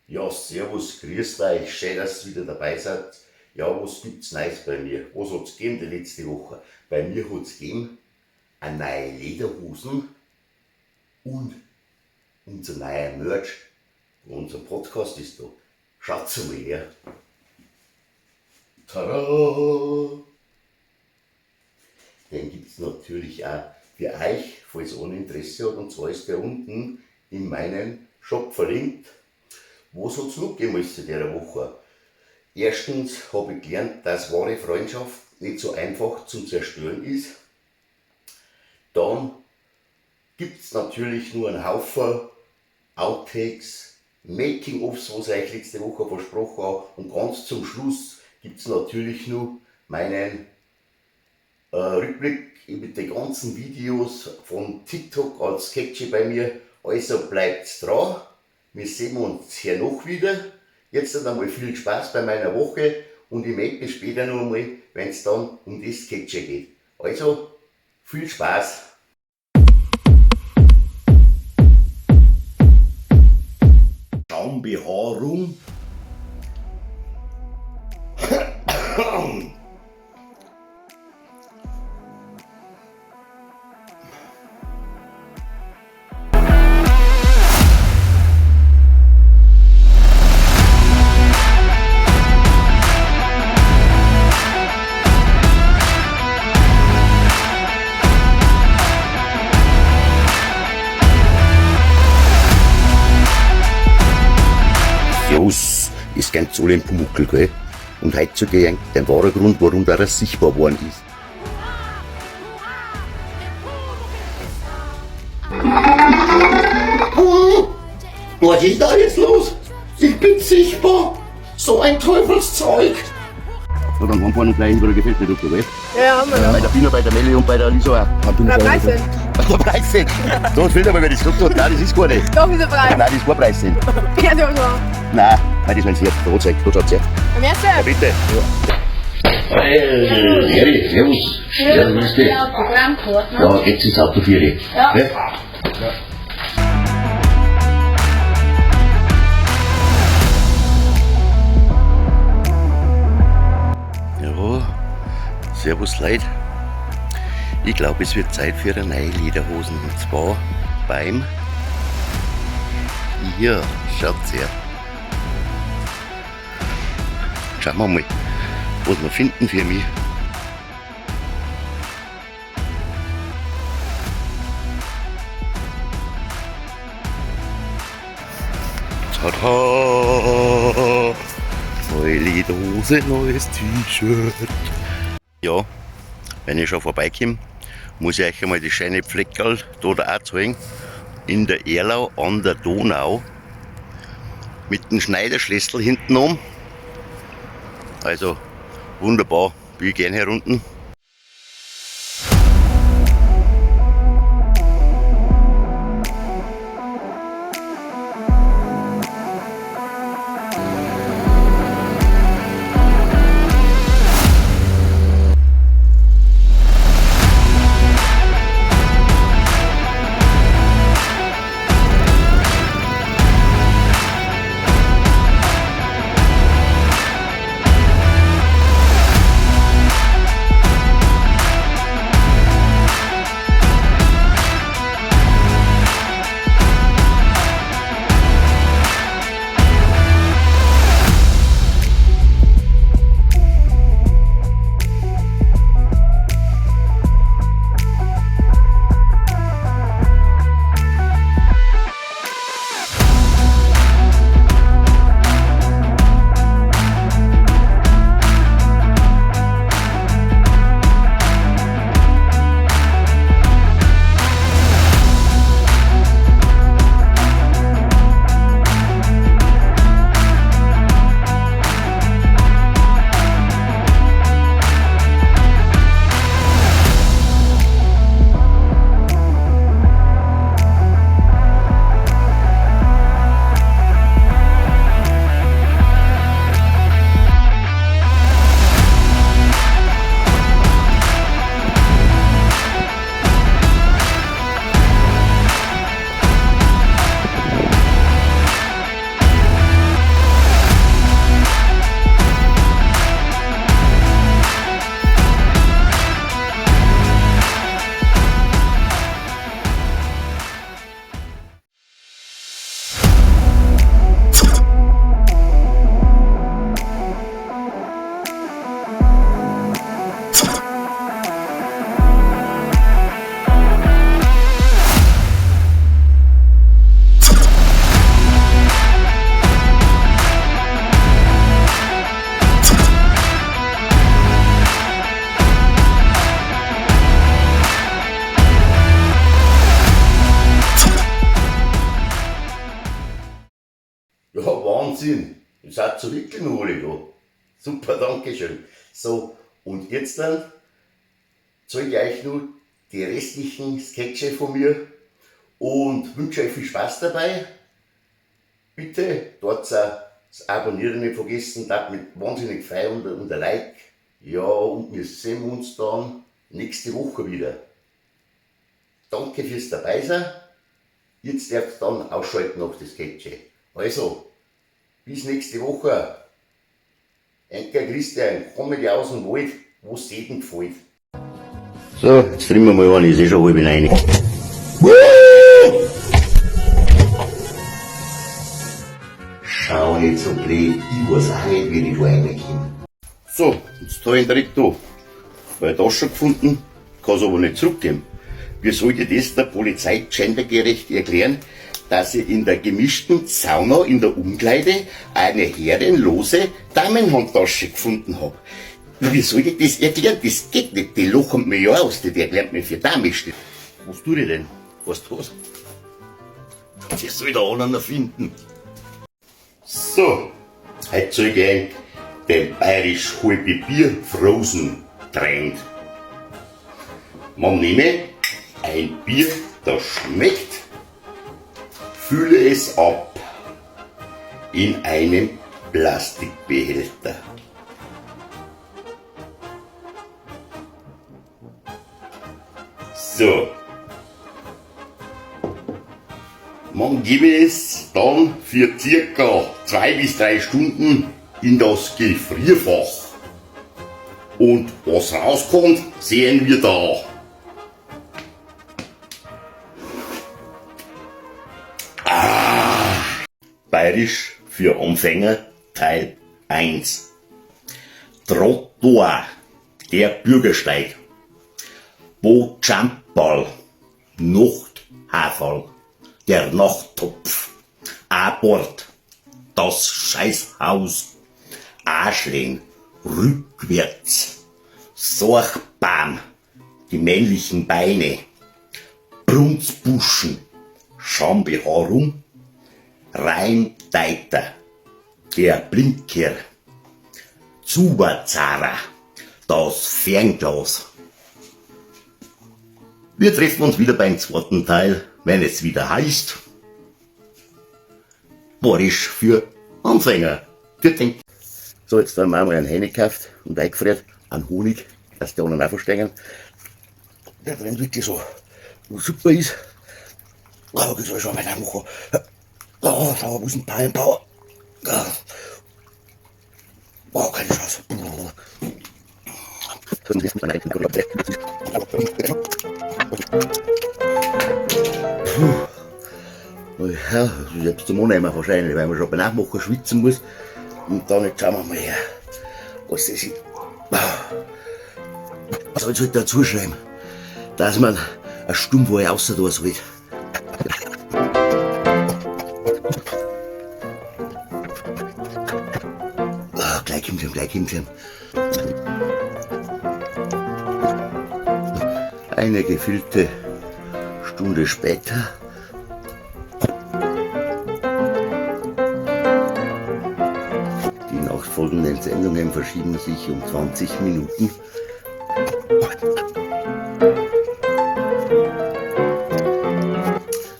Ja, servus, grüßt euch, schön, dass ihr wieder dabei seid. Ja, was gibt's Neues bei mir? Was hat's gegeben die letzte Woche? Bei mir hat's gegeben eine neue Lederhosen und unser neuer Merch. Unser Podcast ist da. Schaut's mal her. Tada! Den gibt's natürlich auch für euch, falls einer Interesse hat. Und zwar ist der unten in meinem Shop verlinkt. Was hat's noch gegeben alles in der Woche? Erstens habe ich gelernt, dass wahre Freundschaft nicht so einfach zum Zerstören ist. Dann gibt's natürlich nur einen Haufen Outtakes, Making-ofs, was ich euch letzte Woche versprochen habe. Und ganz zum Schluss gibt's natürlich nur meinen Rückblick mit den ganzen Videos von TikTok als Sketche bei mir. Also bleibt's dran. Wir sehen uns hier noch wieder. Jetzt dann einmal viel Spaß bei meiner Woche und ich melde mich später noch einmal, wenn's dann um die Sketche geht. Also viel Spaß! Schaumbehaarung. Servus, ist ganz alle im Pumuckl, gell? Und heute zeige ich euch den wahren Grund, warum der sichtbar geworden ist. Was ist da jetzt los? Ich bin sichtbar. So ein Teufelszeug. Na, dann fahren wir gleich hin, weil gefällt mir doch, gell? Ja, haben wir Bei der Pina, bei der Melli und bei der Lisa auch. Na, Preis. Bei der Preis. Da fehlt aber, wer das gesagt hat. Nein, das ist gar nicht. Doch, ist der Preis. Nein, das ist kein Preis. Ja, doch, doch. Nein, nein, das ist mein Herz. Da zeigt, da schaut's her. Am ersten? Ja, bitte. Hey, Eri, servus. Ja, grüß dich. Ja, Programmkarte, ne? Ja, geht's ins Auto für dich. Ja. Ja. Ja, servus Leute. Ich glaube, es wird Zeit für eine neue Lederhosen. Und zwar beim... Hier, schaut's her. Schauen wir mal, was wir finden für mich. Tada! Neue Lederhose, neues T-Shirt. Ja, wenn ich schon vorbeikomme, muss ich euch einmal die schöne Fleckerl da auch zeigen. In der Erlau an der Donau. Mit dem Schneiderschlüssel hinten um. Also wunderbar, bin ich gern hier unten. Wahnsinn. Ihr seid so wirklich noch alle da. Super, danke schön. So, und jetzt dann zeige ich euch nur die restlichen Sketche von mir und wünsche euch viel Spaß dabei. Bitte dort das Abonnieren nicht vergessen, das mit wahnsinnig freuen und ein Like. Ja, und wir sehen uns dann nächste Woche wieder. Danke fürs Dabeisein. Jetzt darfst du dann ausschalten nach das Sketche. Also, bis nächste Woche. Enker Christian, Comedy aus dem Wald, wo's jedem gefällt. So, jetzt trinken wir mal einen, ist eh schon halb neun. Schau nicht so blöd, ich weiß auch nicht, wie ich da reinkomme. So, jetzt hab ich ihn direkt da. Weil Tasche gefunden, kann's aber nicht zurückgeben. Wie soll ich das der Polizei gendergerecht erklären, dass ich in der gemischten Sauna in der Umkleide eine herrenlose Damenhandtasche gefunden hab? Wie soll ich das erklären? Das geht nicht. Die lachen mich ja aus, die erklärt mich für damisch. Was tue ich denn? Weißt du was? Das soll der andere finden. So, heute zeige ich euch den bayerisch halbe Bier Frozen Trend. Man nehme ein Bier, das schmeckt, fülle es ab in einem Plastikbehälter. So. Man gebe es dann für circa 2 bis 3 Stunden in das Gefrierfach. Und was rauskommt, sehen wir da. Ah, Bayerisch für Anfänger Teil 1. Trottoir, der Bürgersteig. Bochamperl, Nachthaferl, der Nachttopf, Abort, das Scheißhaus, Arschlehn, rückwärts, Sorgbam, die männlichen Beine, Brunzbuschen, Schambehaarung, Rheindeiter, der Blinker, Zuberzahrer, das Fernglas. Wir treffen uns wieder beim zweiten Teil, wenn es wieder heißt Bayerisch für Anfänger. Vielen So, jetzt haben wir mal einen Heine gekauft und eingefriert, einen Honig, dass die anderen auch verstehen. Der brennt wirklich so super ist. Aber das soll schon weitermachen. Oh, schau, wo ist denn Power? Oh, keine Chance. Puh. Ja, selbst zum Annehmen wahrscheinlich, weil man schon beim Nachmachen schwitzen muss. Und dann jetzt schauen wir mal her, was das ist. Was soll ich halt dazu schreiben? Dass man eine Stummwoche außer da sollte. Ah, gleich kommt's ihm, gleich kommt's ihm. Eine gefüllte Stunde später. Die nachfolgenden Sendungen verschieben sich um 20 Minuten.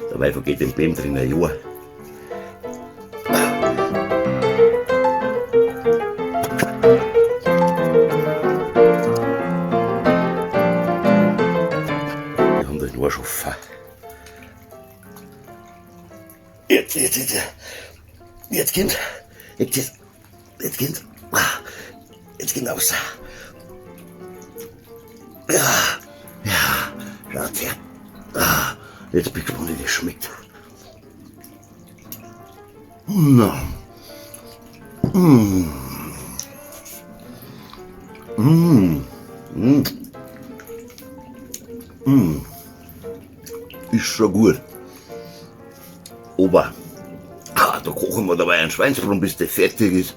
Dabei vergeht dem Bem drin ein Jahr. Wir haben den Arsch offen. Jetzt, jetzt, jetzt. Jetzt kommt. Jetzt, jetzt, jetzt kommt. Jetzt kommt raus. Ja, ja, schaut her. Jetzt bin ich gespannt, wie das schmeckt. Na. Mm. Mm. Mm. Mm. Ist schon gut. Aber da kochen wir dabei einen Schweinsbraten, bis der fertig ist.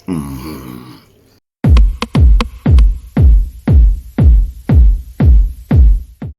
Mm.